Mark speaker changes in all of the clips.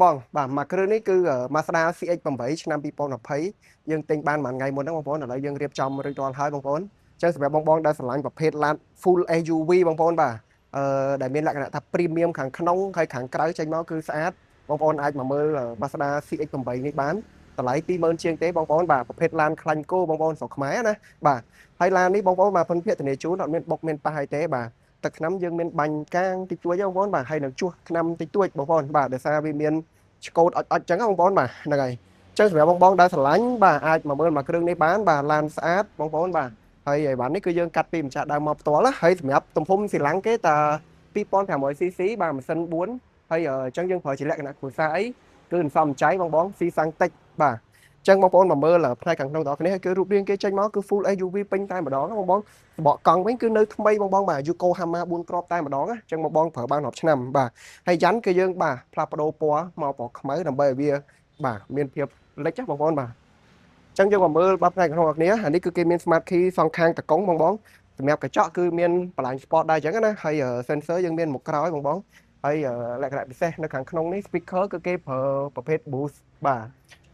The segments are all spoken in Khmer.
Speaker 1: បងបាទមួយគ្រឿងនេះគឺ Mazda CX-8 ឆ្នាំ2020យើងទិញបានមួយថ្ងៃមុនហ្នឹងបងប្អូនឥឡូវយើងរៀបចំរួចរាល់ហើយបងប្អូនអញ្ចឹងសម្រាប់បងបងដែលស្រឡាញ់ប្រភេទឡាន full SUV បងប្អូនបាទអឺដែលមានលក្ខណៈថា premium ខាងក្នុងហើយខាងក្រៅចេញមកគឺស្អាតបងប្អូនអាចមកមើល Mazda CX-8 នេះបានតម្លៃ20000ជាងទេបងប្អូនបាទប្រភេទឡានខ្លាញ់គោបងប្អូនស្រុកខ្មែរណាបាទហើយឡាននេះបងប្អូនបាទភិនភាគធានាជូនអត់មានបុកមានប៉ះអីទេបាទទឹកថ្នាំយើងមានបាញ់កាងតិចតួចបងប្អូនបាទហើយនឹងជួសថ្នាំតិចតួចបងប្អូនបាទដោយសារវាមានឆ្កូតអុចអុចចឹងបងប្អូនបាទហ្នឹងហើយចឹងសម្រាប់បងបងដែលស្រឡាញ់បាទអាចមកមើលមួយគ្រឿងនេះបានបាទឡានស្អាតបងប្អូនបាទហើយអីវ៉ាន់នេះគឺយើងកាត់ពីម្ចាស់ដើមមកផ្ទាល់ហើយសម្រាប់ទំហំស៊ីឡាំងគេតា 2500 cc បាទម៉ាស៊ីន4ហើយអញ្ចឹងយើងប្រើជាលក្ខណៈគ្រួសារអីគឺអន្សំចៃបងបងស៊ីសាំងតិចបាទចឹងបងប្អូនមកមើលផ្នែកខាងក្នុងទាំងអស់គ្នាគឺរូបរាងគេចេញមកគឺ full SUV ពេញតែម្ដងបងបងសបកកង់វិញគឺនៅថ្មីបងបងបាទ Yokohama 4គ្រាប់តែម្ដងអញ្ចឹងបងបងប្រើបានរាប់ឆ្នាំបាទហើយយ៉ាន់គឺយើងបាទផ្លាស់ប្ដូរពណ៌មកពណ៌ខ្មៅដើម្បីឲ្យវាបាទមានភាពលិចបងប្អូនបាទអញ្ចឹងយើងមកមើលបាទផ្នែកក្នុងគ្នាអានេះគឺគេមាន smart key សងខាងតកុងបងបងសម្រាប់កញ្ចក់គឺមាន blind spot ដែរអញ្ចឹងណាហើយ sensor យើងមានមុខក្រោយបងបងហើយលក្ខណៈពិសេសនៅខាងក្នុងនេះ speaker គឺគេប្រើប្រភេទ Bose បាទ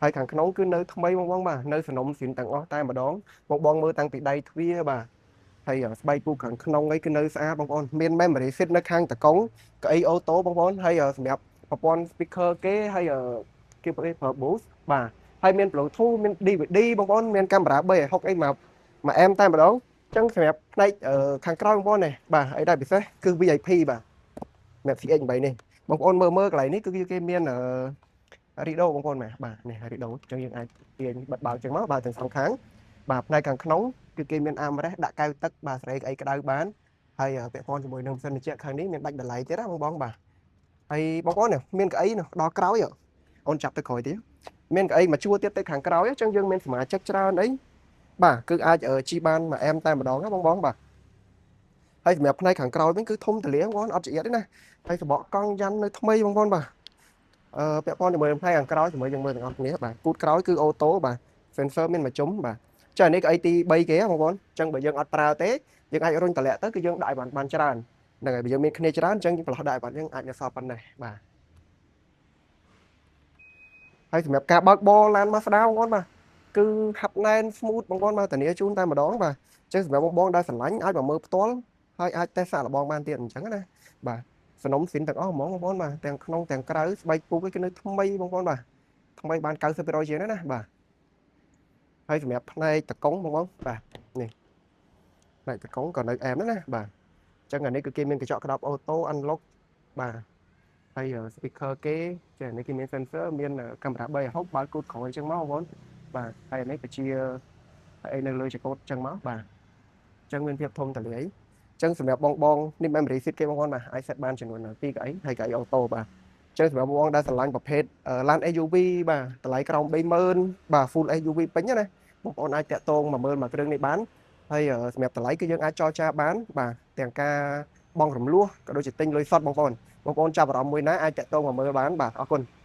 Speaker 1: ហើយខាងក្នុងគឺនៅថ្មីបងបងបាទនៅសនំស៊ីនទាំងអស់តែម្ដងបងបងមើលតាំងពីដៃទ្វារបាទហើយស្បែកពូកខាងក្នុងអីគឺនៅស្អាតបងប្អូនមាន memory seat នៅខាងតកុងកៅអី auto បងប្អូនហើយសម្រាប់ប្រព័ន្ធ speaker គេហើយគេប្រើ Bose បាទហើយមាន Bluetooth មាន DVD បងប្អូនមានកាមេរ៉ា360អីមកមកអែមតែម្ដងអញ្ចឹងសម្រាប់ផ្នែកខាងក្រោយបងប្អូននេះបាទអីដែលពិសេសគឺ VIP បាទសម្រាប់ CX-8 នេះបងប្អូនមើលមើលកន្លែងនេះគឺគេមានរីដូបងប្អូនបាទនេះរីដូអញ្ចឹងយើងអាចទាញបិទបើកអញ្ចឹងមកបាទទាំងសងខាងបាទផ្នែកខាងក្នុងគឺគេមាន armrest ដាក់កែវទឹកបាទសេរីអីក្តៅបានហើយពាក់ព័ន្ធជាមួយនឹងម៉ាស៊ីនត្រជាក់ខាងនេះមានដាច់តម្លៃទៀតណាបងបងបាទហើយបងប្អូនមានកៅអីដល់ក្រោយអូនចាប់ទៅក្រោយទៀតមានកៅអីមួយជួរទៀតទៅខាងក្រោយអញ្ចឹងយើងមានសមាជិកច្រើនអីបាទគឺអាចជិះបានមួយអែមតែម្ដងណាបងបងបាទហើយសម្រាប់ផ្នែកខាងក្រោយវិញគឺធំទលាបងប្អូនអត់ចៀតទេណាហើយសបកកង់យ៉ាន់នៅថ្មីបងប្អូនបាទអឺពាក់ព័ន្ធជាមួយនឹងផ្នែកខាងក្រោយជាមួយយើងមើលទាំងអស់គ្នាបាទគូតក្រោយគឺ auto បាទ sensor មានមួយជុំបាទចានេះកៅអីទី3គេបងប្អូនអញ្ចឹងបើយើងអត់ប្រើទេយើងអាចរុញតម្លាក់ទៅគឺយើងដាក់បានបានច្រើនហ្នឹងហើយបើយើងមានគ្នាច្រើនអញ្ចឹងយើងប្រឡោះដាក់បានយើងអាចនៅសល់ប៉ុណ្ណេះបាទហើយសម្រាប់ការបើកបរឡាន Mazda បងប្អូនបាទគឺហាប់ណែន smooth បងប្អូនបាទធានាជូនតែម្ដងបាទអញ្ចឹងសម្រាប់បងបងដែលស្រឡាញ់អាចមកមើលផ្ទាល់ហើយអាចតេស្តសាកល្បងបានទៀតអញ្ចឹងណាបាទសនំស៊ីនទាំងអស់ហ្មងបងប្អូនបាទទាំងក្នុងទាំងក្រៅស្បែកពូកគឺនៅថ្មីបងប្អូនបាទថ្មីបាន90%ជាងណាបាទហើយសម្រាប់ផ្នែកតកុងបងប្អូនបាទនេះផ្នែកតកុងក៏នៅអែមដែរណាបាទអញ្ចឹងអានេះគឺគេមានកញ្ចក់ក្តាប់ auto unlock បាទហើយ speaker គេចានេះគេមាន sensor មានកាមេរ៉ា360បើកគូតក្រោយអញ្ចឹងមកបងប្អូនបាទហើយអានេះបញ្ជាអីនៅលើចកូតអញ្ចឹងមកបាទអញ្ចឹងមានភាពធំទលាយអញ្ចឹងសម្រាប់បងបងនេះ memory seat គេបងប្អូនបាទអាច set បានចំនួន2កៅអីហើយកៅអី auto បាទអញ្ចឹងសម្រាប់បងបងដែលស្រឡាញ់ប្រភេទឡាន SUV បាទតម្លៃក្រោម30000បាទ full SUV ពេញណាបងប្អូនអាចតាក់ទងមកមើលមួយគ្រឿងនេះបានហើយសម្រាប់តម្លៃគឺយើងអាចចរចាបានបាទទាំងការបង់រំលោះក៏ដូចជាទិញលុយសុទ្ធបងប្អូនបងប្អូនចាប់អារម្មណ៍មួយណាអាចតាក់ទងមកមើលបានបាទអរគុណ។